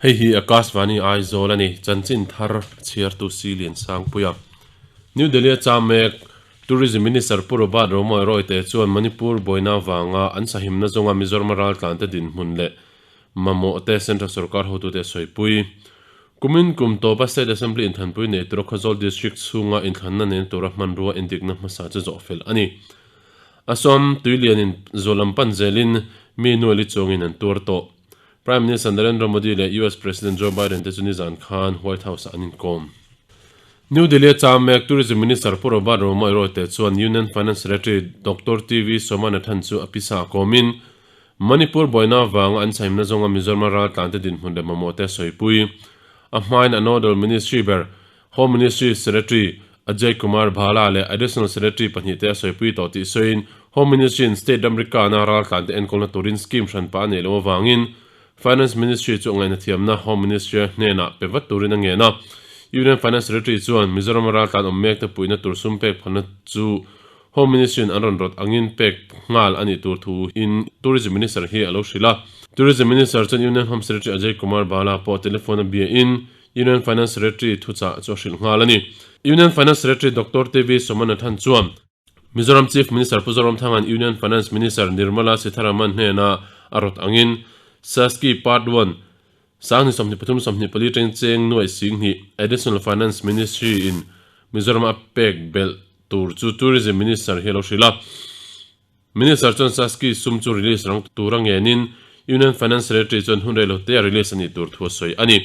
Hei hi Akashvani Aizawl a ni, chanchin thar chhiartu Silian Sangpuia. New Delhi-a cham mek Tourism Minister Pu Robert Romawia Royte chuan Manipur buaina avanga an sahimna zawnga Mizoram-a raltlante dinhmun leh mamawh te Central Sorkar hotute a sawipui. Kumin kum tawpa State Assembly inthanpui nei tura Khawzawl District chhunga inthlanna neina tura hmanrua indikna hmasa chu zawhfel a ni. Assam tuilianin zualam pan zelin mi nuali chuangin an tuar tawh. Prime Minister Narendra Modi leh US President Joe Biden te chu nizan khan White House-ah an inkawm. New Delhi-a cham mek Tourism Minister Pu Robert Romawia Royte chuan Union Finance Secretary Doctor TV Somanathan chu a pisa kawmin Manipur buaina avanga an chhaimna zawnga Mizoram-a raltlante dinhmun leh mamawhte a sawipui. A hmain a nodal ministry ber Home Ministry Secretary Ajay Kumar Bhalla leh Additional Secretary pahnihte a sawipui tawh tih sawiin Home Ministry-in State ramrikana raltlante enkawlna turin scheme hranpa a neih loh avangin Finance Ministry chu a ngaihna thiamna Home Ministry-a hnenah pe vat turin a ngen a. Union Finance Secretary chuan Mizoram-a raltlan awm mekte puihna tur sum pek phalna chu Home Ministry-in an rawn rawt angin pek nghal a nih tur thu in Tourism Minister hi a lo hrilh a. Tourism Minister chuan Union Home Secretary Ajay Kumar Bhalla pawh telephone a bia in Union Finance Secretary thuchah chu a hrilh nghal a ni. Union Finance Secretary Doctor TV Somanathan chuan Mizoram Chief Minister Pu Zoramthanga'n Union Finance Minister Nirmala Sitharaman hnena a rawt angin Saski Part One Sangni 23 24 teng cheng nuai singhnih Additional Finance Ministry in Mizoram a pek belh tur chu Tourism Minister hi a lo hrilh a. Minister chuan Saski sum chu release rang tur a ngenin Union Finance Secretary chuan hun reilo te a release a nih tur thu a sawi a ni.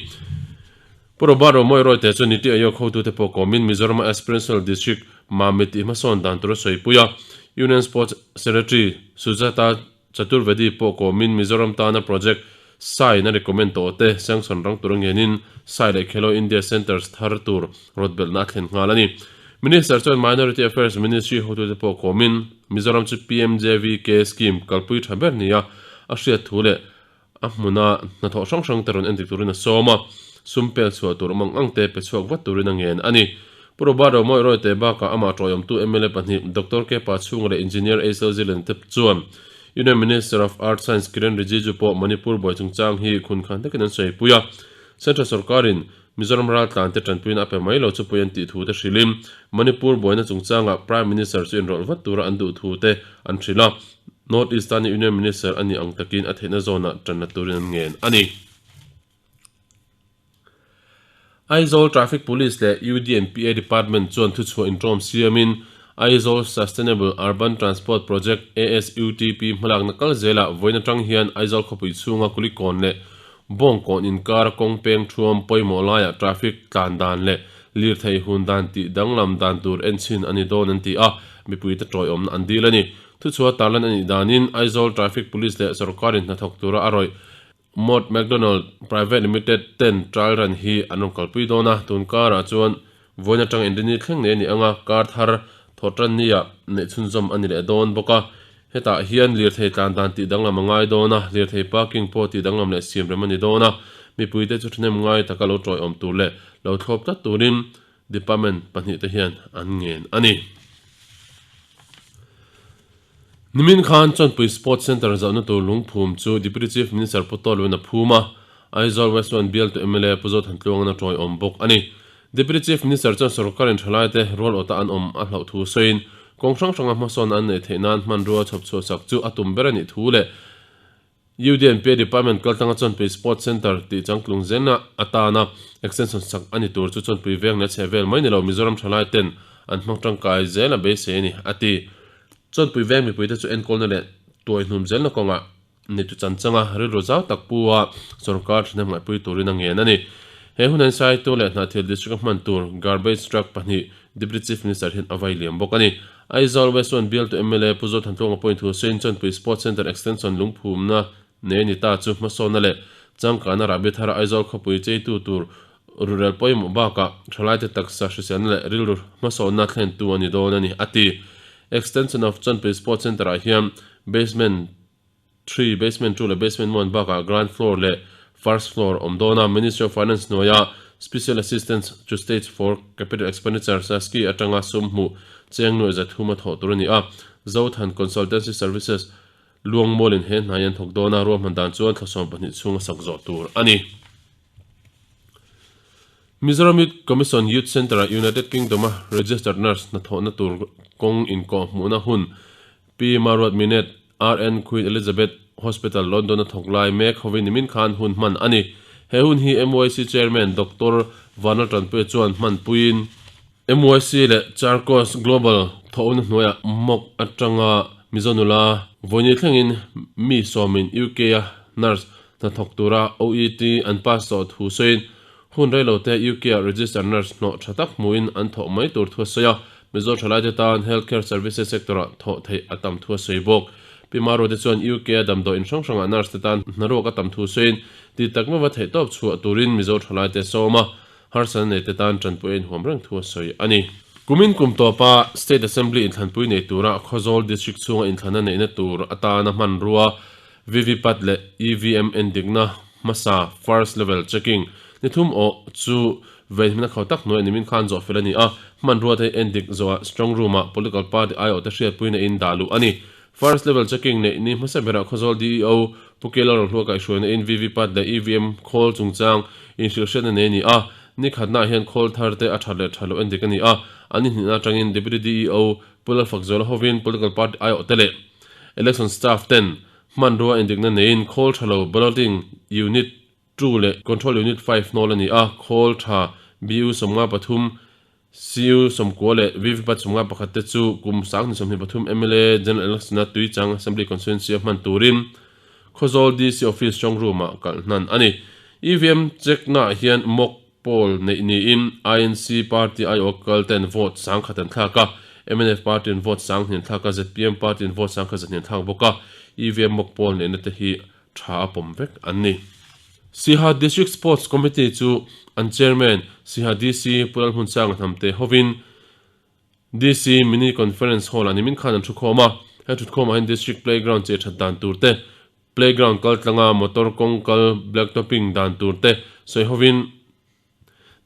Pu Robert Romawia Royte chuan Niti Aayog hotute pawh kawmin Mizoram-a Aspirational District Mamit tih hmasawn dan tur a sawipui a. Union Sports Secretary Sujata Chaturvedi pawh kawmin Mizoram tana project SAI na recommend tawh te sanction rang tur a ngenin SAI leh Khelo India Centres thar tur rawt belhna a thlen nghal a ni. Minister chuan Minority Affairs Ministry hotute pawh kawmin Mizoram chu PMJVK scheme kalpui tha ber nia a hriat thu leh a hmuna hnathawh hrang hrang te rawn endik turin a sawm a, sum pek chhuah tur awm ang ang te pe chhuak vat turin a ngen a ni. Pu Robert Romawia Royte bakah amah tawihawmtu mla pahnih Doctor K Pachhunga leh Engineer Aisel Zillen te chuan Union Minister of Earth Science Kiren Rijiju pawh Manipur buai chungchang hi khunkhan takin an sawipui a, Central sorkarin Mizoram raltlan te tanpuina a pe mai lo chu pawih an tih thu te hrilhin Manipur buaina chungchangah Prime Minister chu inrawlh vat tura an duh thu te an hrilh a, North East tana Union Minister a nih ang takin a theihna zawnah tanna turin an ngen a ni. Aizawl Traffic Police leh UDNPA Department chuan thuchhuah intawm siamin Aizawl Sustainable Urban Transport Project, ASUTP, hmalakna kal zelah vawiin atang hian Aizawl khawpui chhunga Kulikawn leh Bawngkawn inkara kawng peng thuam pawimawh laiah traffic tlan dan leh lirthei hun dan tih danglam dan tur enchhin a ni dawn an ti a, mipuite tawiawmna an dil a ni. Thuchhuah tarlan a nih danin Aizawl Traffic Police leh sorkarin hnathawk tura a rawih Mott MacDonald Private Limited ten trial run hi an rawn kalpui dawn a, tun karah chuan vawiin atanga inrini thleng nei a ni ang a, kar thar thawh tan nia neih chhunzawm a ni leh dawn bawk a. Hetah hian lirthei tlan dan tih danglam a ngai dawn a, lirthei parking pawh tih danglam leh siam rem a ni dawn a, mipuite chu thahnem ngai taka lo tawiawm tur leh lo thlawp tlat turin Department pahnihte hian an ngen a ni. Nimin khan Chawnpui Sports Centre zauhna tur lungphum chu Deputy Chief Minister Pu Tawlwin a phum a, Aizawl West One bialtu mla Pu Zothan-Tluangan a tawiawm bawk a ni. Deputy Chief Minister chuan sorkarin thalaite rual awta an awm a hlauh thu sawiin, kawng hrang hranga hmasawnna an neih theih nan hmanrua chhawp chhuah sak chu a tum ber a nih thu leh UDNPA Department kaltlanga Chawnpui Sports Centre tih changtlung zenna atana extension sak a ni tur chu Chawnpui veng leh chhehvel mai ni lo Mizoram thalai ten an hmang tangkai zel a beisei a ni, a ti. Chawnpui veng mipuite chu enkawlna leh tuaihnum zelna kawngah nitu chanchanga rilru zau tak pu a sorkar thahnem ngaihpui turin a ngen a ni. He hun Saitu leh Hnahthial District-a hman tur Garbage Truck pahnih Deputy Chief Minister hian a vai liam bawk a ni. Aizawl West One bialtu mla Pu Zothantlunga pawhin thu sawiin Chawnpui Sports Centre Extension lungphumna nei a ni ta chu hmasawnna leh changkanna rahbi thara Aizawl khawpui cheitu tur rurel pawimawh bakah thalaite taksa hriselna leh rilru hmasawnna thlentu a ni dawn a ni, a ti. Extension of Chawnpui Sports Centre-ah hian Basement Three, Basement Two leh Basement One bakah Ground Floor leh First Floor awm dawn a, Ministry of Finance hnuaia Special Assistance to States for Capital Expenditure, SASCI, atanga sum hmuh cheng nuaih za thum a thawh tur a ni a. Zothan Consultancy Services Luangmualin he hnai an thawk dawn a, ruahman dan chuan thla 12 chhunga sak zawh tur a ni. Mizoram Youth Commission Youth Centre-ah United Kingdom-a Registered Nurse hnathawhna tur kawng inkawhhmuhna hun Pi Maruat Minet, RN Queen Elizabeth Hospital London-a thawk lai mek hovin nimin khan hun hman a ni. He hun hi MYC Chairman Doctor Vanlal Tanpuia chuan hmanpuiin, MYC leh Charcos Global thawhna hnuaiah mock atanga Mizo nula vawiini thlengin mi sawmin UK-a nurse hnathawk tura OET an pass tawh thu sawiin, Hun reilote UK-ah registered nurse hnawh tha tak hmuhin an thawh mai tur thu a sawi a, Mizo thalaite tan healthcare services sector-ah thawh theih a tam thu a sawi bawk. Pi Maruate chuan UK-a damdawi in hrang hrangah nurse te tan hnaruak a tam thu sawiin, ti tak meuha theihtawp chhuah turin Mizo thalaite sawm a, harsatna neite tan tanpui a inhuam reng thu a sawi a ni. Kumin kum tawpa State Assembly inthlanpui nei tura Khawzawl District chhunga inthlanna neihna tur atana hmanrua VVPAT leh EVM endikna hmasa, first level checking, ni thum awh chu venhimna khau tak hnuaiah nimin khan zawh fel a ni a, hmanrua te endik zawhah strong room-ah political party aiawhte hriatpuina in dah luh a ni. First level checking neih ni hmasa berah Khawzawl DEO Pu Kela Rohlua kaihhruaina in VVPAT leh EVM khawl chungchang inhrilhhriatna nei a ni a, ni khatnaah hian khawl thar te a that leh that loh endik a ni a, an inhnihna atangin Deputy DEO Pu Lalfakzuala hovin political party aiawhte leh Election staff ten hmanrua endikna neiin khawl tha lo balloting unit 2 leh control unit 5 hnawl a ni a, khawl tha BU 53, CU 90 leh VVPAT 51 te chu kum 2023 mla General Election-a Tuichang Assembly Constituency-a hman turin Khawzawl DC Office strong room-ah kalh hnan a ni. EVM check-naah hian mock Poll neih niin INC party aiawh kal ten vote 10,000 an thlak a, mnf party in vote 2,000 an thlak a, zpm party in vote 1,100 an thlak bawk a, EVM mock poll neihna te hi tha a pawm vek an ni. Siha District Sports Committee chu an Chairman Siha DC Pu Lalhmunsanga Hnamte hovin DC Mini Conference Hall-ah nimin khan an thukhawm a, he thutkhawmah hian District Playground che that dan tur te, Playground kal tlanga motor kawng kal blacktopping dan tur te sawi hovin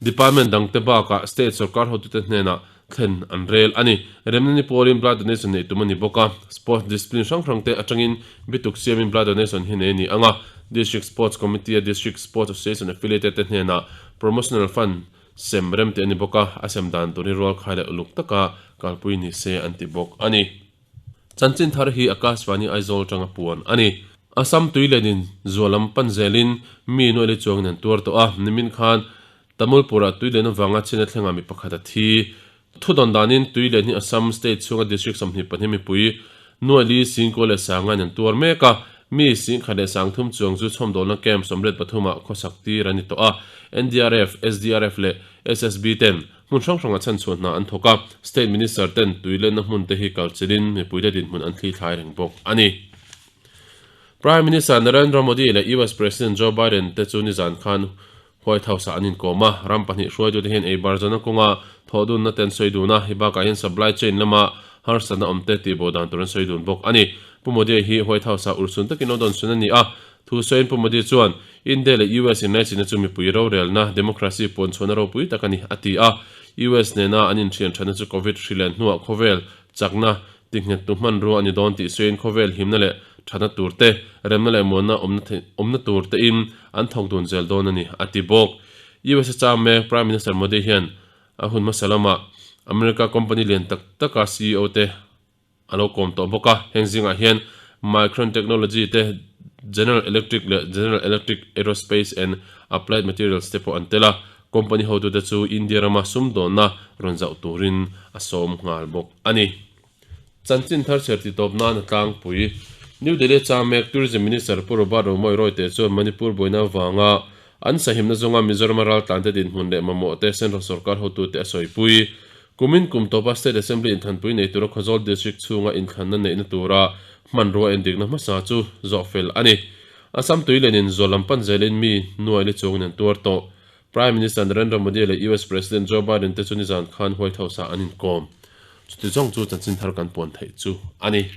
Department dangte bakah State sorkar hotute hnenah thlen an rel a ni. Remna ni pawlin blood donation neih tum a ni bawk a, sports discipline hrang hrangte atangin bituk siamin blood donation hi nei a ni ang a, District Sports Committee-a District Sports Association affiliated te hnenah Promotional Fund Sem rem tih a ni bawk a, a sem dan tur hi rual khai leh uluk taka kalpui ni se an ti bawk a ni. Chanchin thar hi Akashvani Aizawl atanga puan a ni. Assam tui lenin zualam pan zelin mi nuaili chuangin an tuar tawh a, nimin khan Tamulpur-ah tui len avanga chhina thlengah mi pakhat a thi. Thudawn danin tui len hi Assam state chhunga district 22 mipui nuaili singkaw leh sangain an tuar mek a, mi singkhat leh sangthum chuang chu chhawmdawlna camp 83 ah khawsak tir an ni tawh a, NDRF, SDRF leh SSB ten hmun hrang hrangah chhanchhuah hna an thawk a, state minister ten tui lenna hmun te hi kalchilhin mipuite dinhmun an thlithlai reng bawk a ni. Prime Minister Narendra Modi leh US President Joe Biden te chu nizan khan White House-ah an inkawm a, ram pahnih hruaitute hian ei bar zawhna kawnga thawh dunna te an sawi dun a, hei bakah hian supply chain lama harsatna awm te tihbo dan tur an sawi dun bawk a ni. Pu Modi hi White House-ah urhsun takin lo dawn sun a ni a, thu sawiin Pu Modi chuan, India leh US inlaichinna chu mipui rorelna, democracy, puan chhuahna ropui tak a ni, a ti a. US nena an inthian thatna chu Covid hri len hnuah khawvel chakna tinghettu hmanrua a ni dawn tih sawiin khawvel himna leh thatna tur te, remna leh muanna awmna tur tein an thawk dun zel dawn a ni, a ti bawk. US a chang mek Prime Minister Modi hian a hun hmasa lamah America company lian tak taka CEO te a lo kawm tawh bawk a, heng zingah hian Micron Technology te, General Electric leh General Electric Aerospace and Applied Materials te pawh an tel a, company hotute chu India rama sumdawnna rawn zauh turin a sawm nghal bawk a ni. Chanchin thar chher titawp nan a tlangpui. New Delhi chang mek Tourism Minister Pu Robert Romawia Royte chuan Manipur buaina avanga an sahimna zawnga Mizorama raltlante dinhmun leh mamawhte Central sorkar hotute a sawipui. Kumin kum tawpa State Assembly inthlanpui nei tura Khawzawl District chhunga inthlanna neihna tura hmanrua endikna hmasa chu zawhfel a ni. Assam tui lenin zual lam pan zelin mi nuai li chungin an tuar tawh. Prime Minister Narendra Modi leh US President Joe Biden te chu nizan khan White House ah an inkawm. Chuti zawng chu chanchin thar kan puan theih chu a ni.